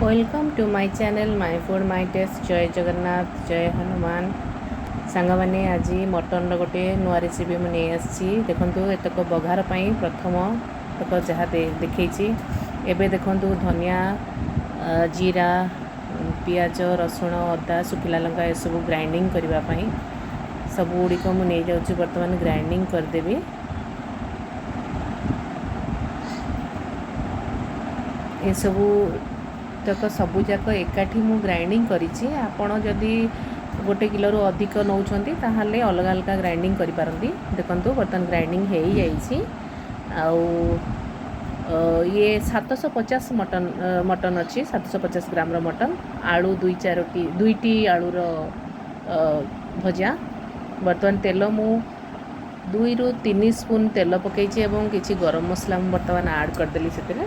Welcome to my channel, my food my taste. Jay Jagannath, Jay Hanuman. ସାଙ୍ଗମାନେ, ଆଜି ମଟନ୍ର ଗୋଟେ ନୂଆ ରେସିପି ମୁଁ ନେଇ ଆସିଛି। ଦେଖନ୍ତୁ, ଏତକ ବଘାର ପାଇଁ ପ୍ରଥମ ତକ ଯାହା ଦେଖେଇଛି। ଏବେ ଦେଖନ୍ତୁ, ଧନିଆ, ଜିରା, ପିଆଜ, ରସୁଣ, ଅଦା, ଶୁଖିଲା ଲଙ୍କା ଏସବୁ ଗ୍ରାଇଣ୍ଡିଙ୍ଗ କରିବା ପାଇଁ ସବୁଗୁଡ଼ିକ ମୁଁ ନେଇଯାଉଛି। ବର୍ତ୍ତମାନ ଗ୍ରାଇଣ୍ଡିଙ୍ଗ କରିଦେବି। ଏସବୁ ତକ ସବୁଯାକ ଏକାଠି ମୁଁ ଗ୍ରାଇଣ୍ଡିଙ୍ଗ କରିଛି। ଆପଣ ଯଦି ଗୋଟେ କିଲୋରୁ ଅଧିକ ନେଉଛନ୍ତି, ତାହେଲେ ଅଲଗା ଅଲଗା ଗ୍ରାଇଣ୍ଡିଙ୍ଗ କରିପାରନ୍ତି। ଦେଖନ୍ତୁ, ବର୍ତ୍ତମାନ ଗ୍ରାଇଣ୍ଡିଙ୍ଗ ହେଇଯାଇଛି। ଆଉ ଇଏ 750 ମଟନ୍, ମଟନ୍ ଅଛି 750 ଗ୍ରାମର ମଟନ୍, ଆଳୁ ଦୁଇ ଚାରୋଟି, ଦୁଇଟି ଆଳୁର ଭଜା। ବର୍ତ୍ତମାନ ତେଲ ମୁଁ 2ରୁ 3 ସ୍ପୁନ୍ ତେଲ ପକାଇଛି ଏବଂ କିଛି ଗରମ ମସଲା ମୁଁ ବର୍ତ୍ତମାନ ଆଡ଼୍ କରିଦେଲି ସେଥିରେ।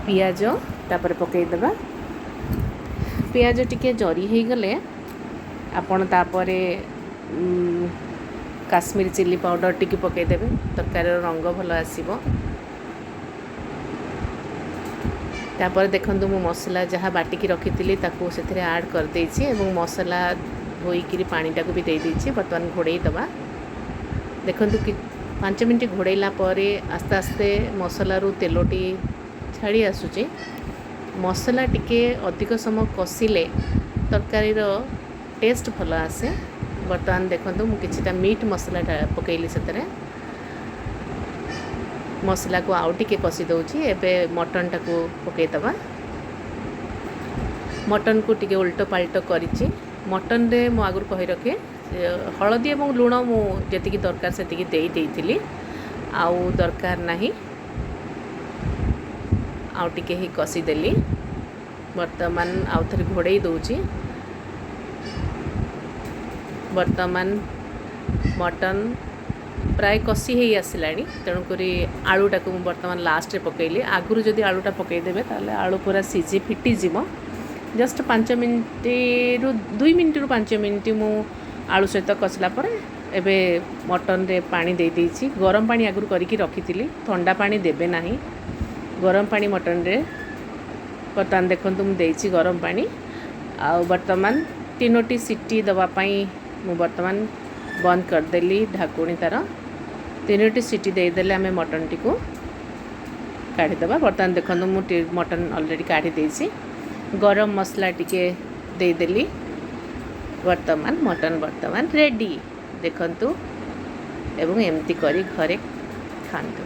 ପିଆଜ ତାପରେ ପକାଇଦେବା। ପିଆଜ ଟିକେ ଜରି ହେଇଗଲେ ଆପଣ ତାପରେ କାଶ୍ମୀର ଚିଲି ପାଉଡ଼ର ଟିକେ ପକାଇଦେବେ, ତରକାରୀର ରଙ୍ଗ ଭଲ ଆସିବ। ତାପରେ ଦେଖନ୍ତୁ, ମୁଁ ମସଲା ଯାହା ବାଟିକି ରଖିଥିଲି ତାକୁ ସେଥିରେ ଆଡ଼୍ କରିଦେଇଛି ଏବଂ ମସଲା ଧୋଇକିରି ପାଣିଟାକୁ ବି ଦେଇଦେଇଛି। ବର୍ତ୍ତମାନ ଘୋଡ଼େଇ ଦେବା। ଦେଖନ୍ତୁ କି 5 ମିନିଟ୍ ଘୋଡ଼େଇଲା ପରେ ଆସ୍ତେ ଆସ୍ତେ ମସଲାରୁ ତେଲଟି ଛାଡ଼ି ଆସୁଛି। ମସଲା ଟିକେ ଅଧିକ ସମୟ କଷିଲେ ତରକାରୀର ଟେଷ୍ଟ ଭଲ ଆସେ। ବର୍ତ୍ତମାନ ଦେଖନ୍ତୁ, ମୁଁ କିଛିଟା ମିଟ୍ ମସଲାଟା ପକାଇଲି ସେଥିରେ। ମସଲାକୁ ଆଉ ଟିକେ କଷି ଦେଉଛି। ଏବେ ମଟନ୍ଟାକୁ ପକାଇଦେବା। ମଟନ୍କୁ ଟିକେ ଓଲଟ ପାଲଟ କରିଛି। ମଟନ୍ରେ ମୁଁ ଆଗରୁ କହି ରଖେ, ହଳଦୀ ଏବଂ ଲୁଣ ମୁଁ ଯେତିକି ଦରକାର ସେତିକି ଦେଇ ଦେଇଥିଲି, ଆଉ ଦରକାର ନାହିଁ। ଆଉ ଟିକେ ହିଁ କଷିଦେଲି। ବର୍ତ୍ତମାନ ଆଉ ଥରେ ଘୋଡ଼େଇ ଦେଉଛି। ବର୍ତ୍ତମାନ ମଟନ୍ ପ୍ରାୟ କଷି ହେଇ ଆସିଲାଣି, ତେଣୁକରି ଆଳୁଟାକୁ ମୁଁ ବର୍ତ୍ତମାନ ଲାଷ୍ଟରେ ପକାଇଲି। ଆଗରୁ ଯଦି ଆଳୁଟା ପକାଇଦେବେ, ତାହେଲେ ଆଳୁ ପୁରା ସିଝି ଫିଟିଯିବ। ଜଷ୍ଟ 5 ମିନିଟ୍ରୁ, 2 ମିନିଟ୍ରୁ 5 ମିନିଟ୍ ମୁଁ ଆଳୁ ସହିତ କଷିଲା ପରେ ଏବେ ମଟନ୍ରେ ପାଣି ଦେଇଦେଇଛି। ଗରମ ପାଣି ଆଗରୁ କରିକି ରଖିଥିଲି, ଥଣ୍ଡା ପାଣି ଦେବେ ନାହିଁ, ଗରମ ପାଣି ମଟନ୍ରେ। ବର୍ତ୍ତମାନ ଦେଖନ୍ତୁ, ମୁଁ ଦେଇଛି ଗରମ ପାଣି। ଆଉ ବର୍ତ୍ତମାନ ତିନୋଟି ସିଟି ଦେବା ପାଇଁ ମୁଁ ବର୍ତ୍ତମାନ ବନ୍ଦ କରିଦେଲି ଢାକୁଣି ତା'ର। ତିନୋଟି ସିଟି ଦେଇଦେଲେ ଆମେ ମଟନ୍ଟିକୁ କାଢ଼ିଦେବା। ବର୍ତ୍ତମାନ ଦେଖନ୍ତୁ, ମୁଁ ମଟନ୍ ଅଲରେଡ଼ି କାଢ଼ି ଦେଇଛି। ଗରମ ମସଲା ଟିକେ ଦେଇଦେଲି। ବର୍ତ୍ତମାନ ମଟନ୍ ବର୍ତ୍ତମାନ ରେଡ଼ି। ଦେଖନ୍ତୁ ଏବଂ ଏମିତି କରି ଘରେ ଖାଆନ୍ତୁ।